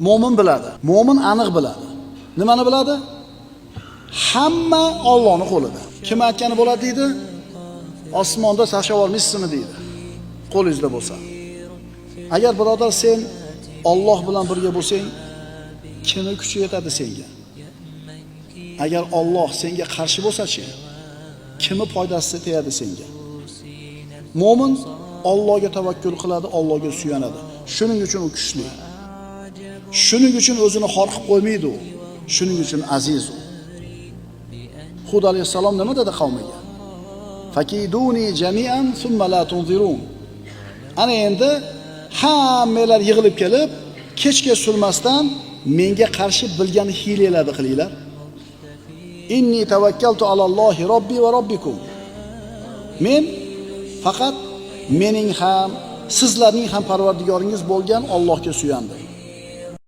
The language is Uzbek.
Mo'min biladi. Mo'min aniq biladi. Nimani biladi? Hamma Allohning qo'lida. Kim aytgani bo'ladi deydi? Osmonda tashlab olmaysizmi deydi. Qo'lingizda bo'lsa. Agar birodar sen Alloh bilan birga bo'lsang, kimi kuchi yetadi senga? Agar Alloh senga qarshi bo'lsa-chi, kimi foydasi tegadi senga? Mo'min Allohga tavakkul qiladi, Allohga suyanadi. Shuning uchun u kuchli. Shuning uchun o'zini xor qilib qo'ymaydi u. Shuning uchun aziz u. Hud alayhissalom nima dedi qavmiga? Fakiduni jami'an thumma la tunzirun. Ana endi hammalar yig'ilib kelib, kechga surmasdan menga qarshi bilgan hiylalarni qilinglar. Inni tavakkaltu alallohi robbi va robbikum. Men faqat mening ham, sizlarning ham parvardigoringiz bo'lgan Allohga suyandim.